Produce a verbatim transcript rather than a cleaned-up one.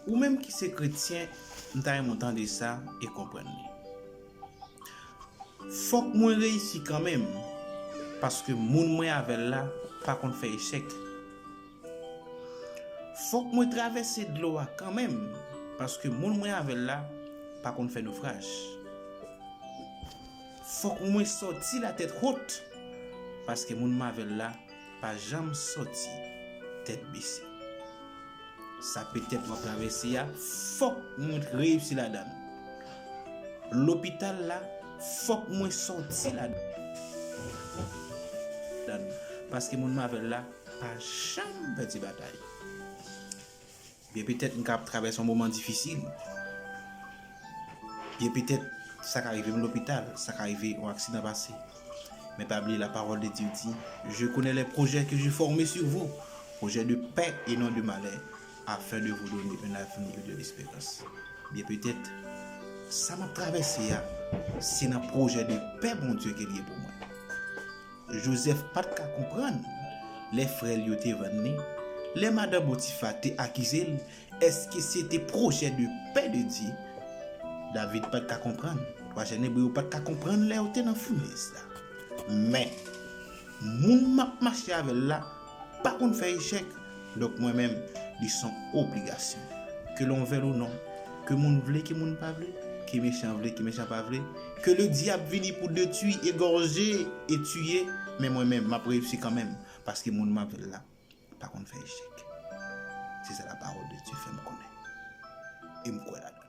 Ou menm ki se kretyen, m ta renmen w tande sa e konprann li. Fòk mwen reyisi kanmenm, paske moun mwen avè l la pa konn fè echèk. Fòk mwen travèse dlo a kanmenm, paske moun mwen avè l la pa konn fè nofraj. Fòk mwen sòti latèt wot, paske moun mwen avè l la pa janm sòti tèt bese. Sa petèt w ap travèse a, fòk mwen reyisi ladan l. Lopital la, fòk mwen sòti ladan l. Paske moun mwen avè l la pa janm pèdi batay. Byen petèt m ka ap travèse yon moman difisil. Byen petèt sa ka rive m lopital, sa ka rive yon aksidan pase. Men pa bliye la parole de Dieu dit, je connais les projets que je forme sur vous, projets de paix et non de malheur, afin de vous donner un avenir de l'espérance. Byen petèt, sa m ap travèse a, se nan pwojè de pè Bondye ke l ye pou mwen. Jozèf pa t ka konprann lè frè l yo te vann li, lè madan Potifa te akize l, èske se te pwojè de pè de Dye? David pa t ka konprann, twa jèn ebre yo pa t ka konprann lè yo te nan founèz la. Men, moun m ap mache avè l la pa konn fè echèk, donk mwen menm, li se yon obligasyon. Ke l on vle l ou non, ke moun vle, ke moun pa vle, ke mechan vle, ke mechan pa vle, ke le dyab vini pou detwi, egòje e tiye, men mwen menm, m ap reyisi kanmenm, paske moun m avè l la pa konn fè echèk. Se sa la parole de Dieu fè m konnen. E m kwè ladan.